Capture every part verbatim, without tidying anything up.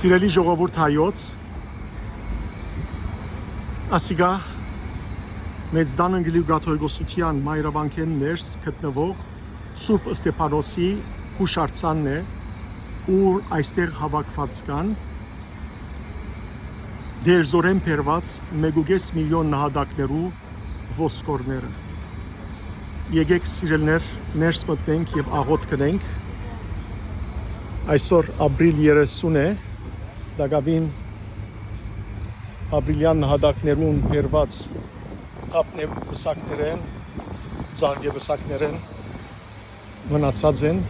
Սիրելի ժողովուրդ հայոց, ասիկա Մեծ Տան Անգլիոյ կաթողիկոսության մայրավանքէն ներս գտնուող Սուրբ Ստեփանոսի յուշարձանն է, ուր այստեղ հաւաքուած կան Տեր Զօրէն բերուած մէկ ու կէս միլիոն նահատակներու ոսկորները։ Եկէք, սիրելիներ, ներս մտնենք եւ աղօթք կ'ընենք։ Այսօր ապրիլ երեսուն է, տակաւին ապրիլեան նահատակներուն բերուած թափնեվսակներէն, ծաղկեվսակներէն մնացած են։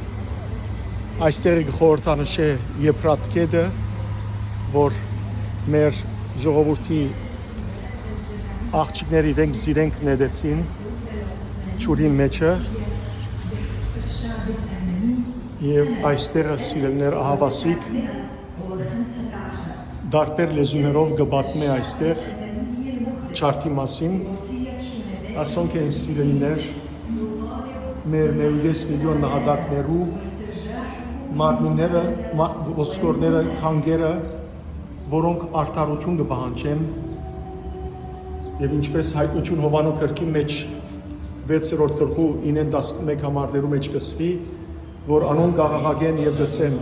Այստեղ կը խորհրդանշէ Եփրատ գետը, որ մեր ժողովուրդի աղջիկները իրենք զիրենք նետեցին ջուրին մէջը, եւ այստեղը, սիրելիներ, ահաւասիկ տարբեր լեզուներով կը պատմէ այստեղ չարդի մասին։ Ասոնք են, սիրելիներ, մեր մէկ ու կէս միլիոն նահատակներու մարմինները, մա-, ոսկորները, կանգերը, որոնք արդարութիւն կը պահանջեն, եւ ինչպէս Հայտնութիւն Յովհաննու գրքին մէջ վեցերորդ գլխու ինեն տասնմէկ համարներու մէջ կ'ըսուի, որ անոնք կ'աղաղակեն եւ կ'ըսեն.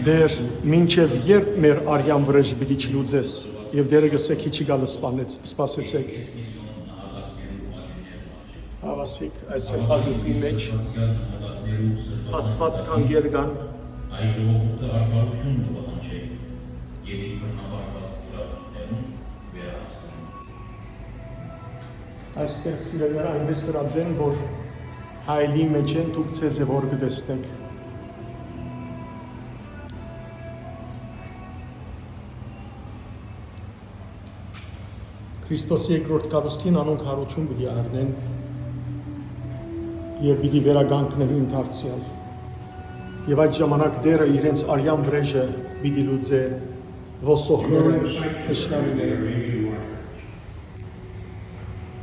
«Տէր, մինչեւ ե՞րբ մեր արեան վրէժը պիտի չլուծես»։ Եւ Տէրը կ'ըսէ. «Քիչի կալ սպանեց, սպասեցէք»։ Ահաւասիկ այս սրբագիւղին մէջ բացուած կանգեր կան։ Այս ժողովուրդը արդարութիւն կը պահանջէ եւ իր բռնաբարբաց իրավունքներուն վերահասկում։ Այստեղ, սիրելիներ, այնպէս ըրած են, որ հայլի մէջ են, դուք ձեզ է որ կը տեսնէք։ Քրիստոսի երկրորդ գալուստին անոնք յարութիւն պիտի առնեն եւ պիտի վերականգնուին դարձեալ։ Եւ այդ ժամանակ Տէրը իրենց արեան վրէժը պիտի լուծէ ոսողները, թշնամիները։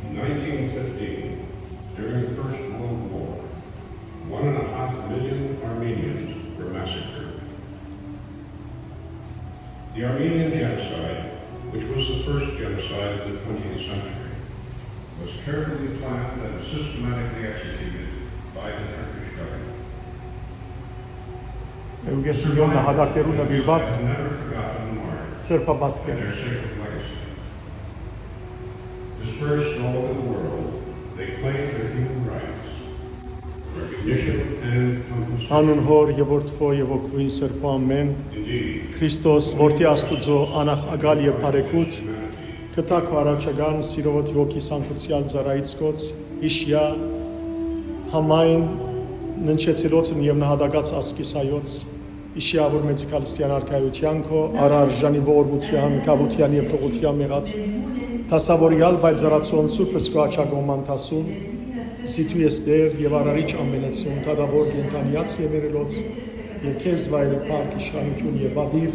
In nineteen fifteen, during the First World War, one and a half million Armenians were massacred. The Armenian genocide, which was the first genocide of the twentieth century, was carefully planned and systematically executed by the Turkish government. Եվ կես միլիոն նահատակներու նվիրված սրբապատկեր։ Dispersed all over the world, they claimed their human rights, recognition and compensation. Անուն Հօր եւ Որդի եւ Հոգիին Սրբոյ, ամէն։ Indeed, Քրիստոս, Որդի Աստուծոյ, անախ ակալ եւ բարեկոյթ, գտա քու առաջական սիրովդ հոգի սանկուցեալ ծառայից կոց, իշիա, համայն ննջեցելոցն եւ նահատակաց ասկիս հայոց, իշիա որ մեծ քալստյան արքայութեան քո, արարժանի ողորմութեան, կավութեան եւ թողութեան մեղած, դասավորեալ, բայց զարացոն Սուրբ Սքոաչակոման դասուն, զիթու ես Տեր եւ արարիչ ամենեցուն, թադավոր կենդանիած եւ մերելոց, եւ քեզ վայելը փառք, իշխանութիւն եւ պատիւ,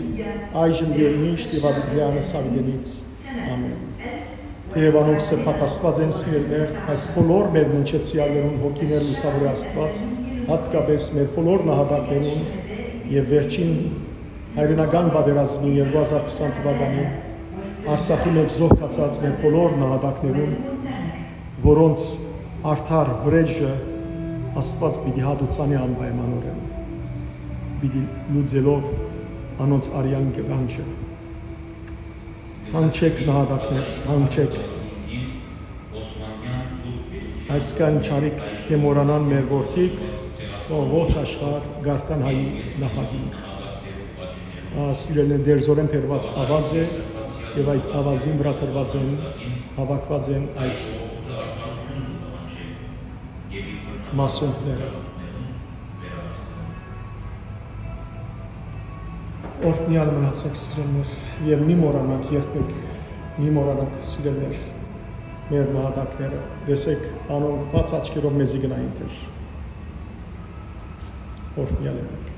այժմ եւ միշտ եւ աբիդեանս աբիդենից։ Ամէն։ Թեեւ անոնք սրբատասված են, սիրելիներ, այս բոլոր մեր ննջեցեալներուն հոգիներ լուսաւորէ Աստուած, յատկապէս մեր բոլոր նահատակներուն եւ վերջին հայրենական պատերազմի երկու հազար քսան թուականին Արցախի մէջ զոհ գացած մեր բոլոր նահատակներուն, որոնց արդար վրէժը Աստուած պիտի հատուցանէ անպայմանորեն, պիտի լուծելով անոնց արեան կղանջը։ Հանգչէք, նահատակներ, հանգչէք։ Այսքան չարիք թէ մոռանան մեր որդիք, թող ողջ աշխարհ կարդան հայի նախագին։ Ա, սիրելիներ, Տեր Զօրէն բերուած աւազ է, եւ այդ աւազին վրայ դրուած են, հաւաքուած են այս մասունքները։ Օրհնեալ մնացեք, սիրելիներ, եւ մի մոռանաք երբեք, մի մոռանաք, սիրելիներ, մեր նահատակները։ Տեսեք, անոնք բաց աչքերով մեզի գնային Տէր։ Օրհնեալ եղեք։